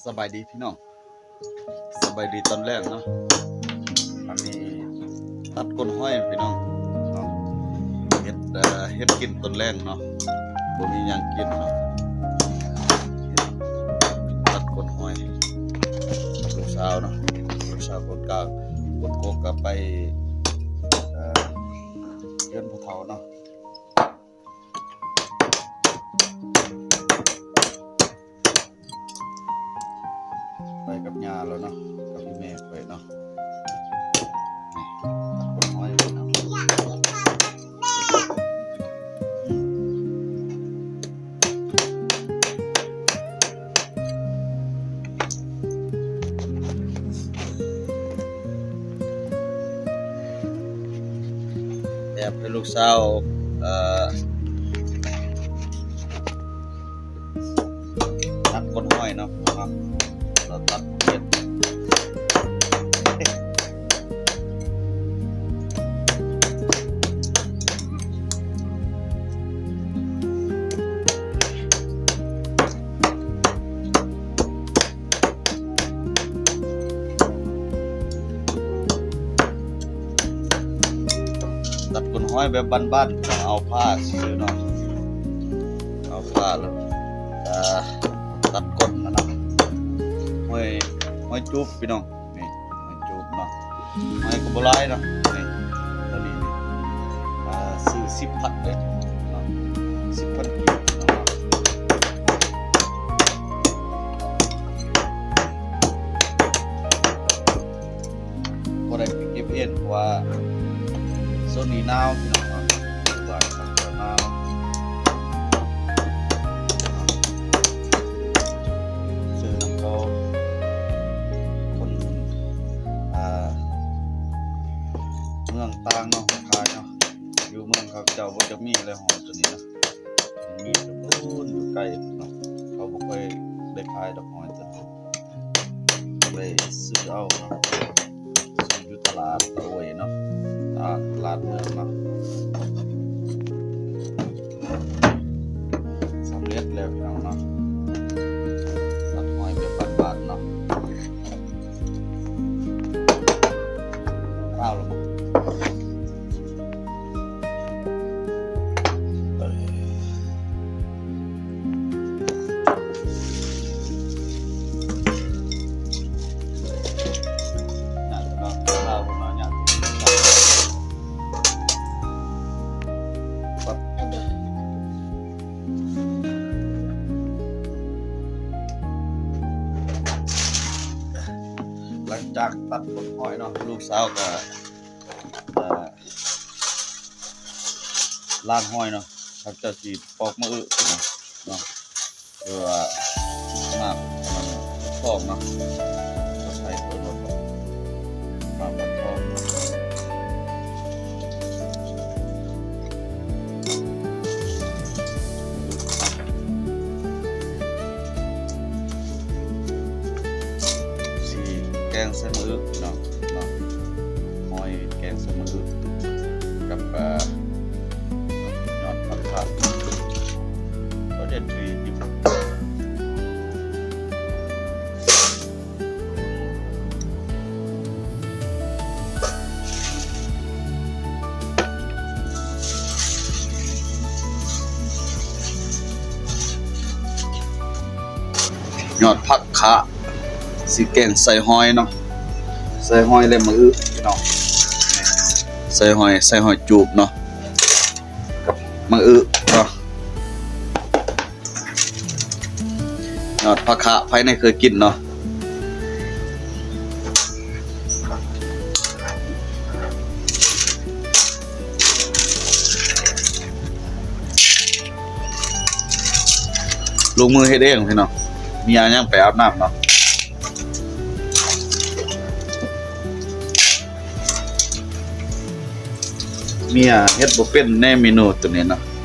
ສະບາຍດີພີ່ນ້ອງ ສະບາຍດີຕອນແລງເນາະ. ອັນນີ້ຕັດກົ້ນຫອຍພີ່ນ້ອງເນາະ ເຮັດ ເຮັດກິນຕອນແລງເນາະ ບໍ່ມີຫຍັງກິນເນາະ. ຕັດກົ້ນຫອຍ ລູກສາວເນາະ ລູກສາວຄົນກາງ ຄົນໂກກກໍໄປ ເອີ ເຮືອນພໍ່ເຖົ້າເນາະ. ໄປກັບຍ່າແລ້ວເນາະ ກັບອີ່ແມ່ຂ້ອຍເນາະ. ນີ້ ຕັດກົ້ນຫອຍເນາະ ແບບໃຫ້ລູກສາວ ເອີ ຕັດກົ້ນຫອຍເນາະ ເນາະ ແລ້ວຕັດເຮັດ ຕັດກົ້ນຫອຍແບບບ້ານໆ ເອົາຜ້າຊື່ເນາະ ເອົາຜ້າແລ້ວ ເອີ ຕັດກົ້ນຫັ້ນນະ. ຫອຍ ຫອຍຈູບພີ່ນ້ອງ ນີ້ ຫອຍຈູບເນາະ ຫອຍກໍບໍ່ຫຼາຍເນາະ. ນີ້ ໂຕນີ້ນີ້ ອ່າ ຊື້ສິບພັນເດ້ເນາະ ສິບພັນກີບເນາະ. ບໍ່ໄດ້ໄປເກັບເອງ ເພາະວ່າຊ່ວງນີ້ໜາວພີ່ນ້ອງເນາະ ຢູ່ບ້ານເຂົາເຈົ້າໜາວ ຊື້ນຳເຂົາ ຄົນ ອ່າ ເມືອງຕ່າງເນາະ ມາຂາຍເນາະ. ຢູ່ເມືອງເຂົາເຈົ້າບໍ່ຈັກມີແລ້ວ ຫອຍໂຕນີ້ເນາະ ມີແຕ່ພຸ້ນຢູ່ໄກເນາະ ເຂົາບໍ່ຄ່ອຍໄດ້ຂາຍດອກ ຫອຍໂຕນີ້ ໄດ້ຊື້ເອົາເນາະ ຊື້ຢູ່ຕະຫຼາດຕະໂອຍເນາະ ຕະຫຼາດ ຕະຫຼາດເມືອງເນາະ. ສຳເລັດແລ້ວພີ່ນ້ອງເນາະ ຕັດຫອຍແບບບ້ານໆເນາະ. ເອົາລະ ຫຼັງຈາກຕັດກົ້ນຫອຍເນາະ ລູກສາວກໍ ເອີ ລ້າງຫອຍເນາະ ເຂົາເຈົ້າຊິປອກມະອຶເນາະ ຫຼືວ່າໝາກທອງເນາະ ເຂົາໃສ່ໂຕນັ້ນ ໝາກທອງ ຊິແກງໃສ່ມະອຶເນາະ ເນາະ ຫອຍແກງໃສ່ມະອຶ ກັບ ອ່າ ຍອດຜັກຄາ ກໍຈະດີ ຍອດຜັກຄາ ຊິແກງໃສ່ຫອຍເນາະ ໃສ່ຫອຍ ແລະ ມະອຶພີ່ນ້ອງ ໃສ່ຫອຍ ໃສ່ຫອຍຈູບເນາະ ກັບມະອຶເນາະ. ຍອດຜັກຄາ ໃຜໃນເຄີຍກິນເນາະ ລົງມືເຮັດເອງພີ່ນ້ອງ ເມຍຍັງໄປອາບນ້ຳເນາະ ເມຍເຮັດບໍ່ເປັນແນ່ເມນູໂຕນີ້ເນາະ.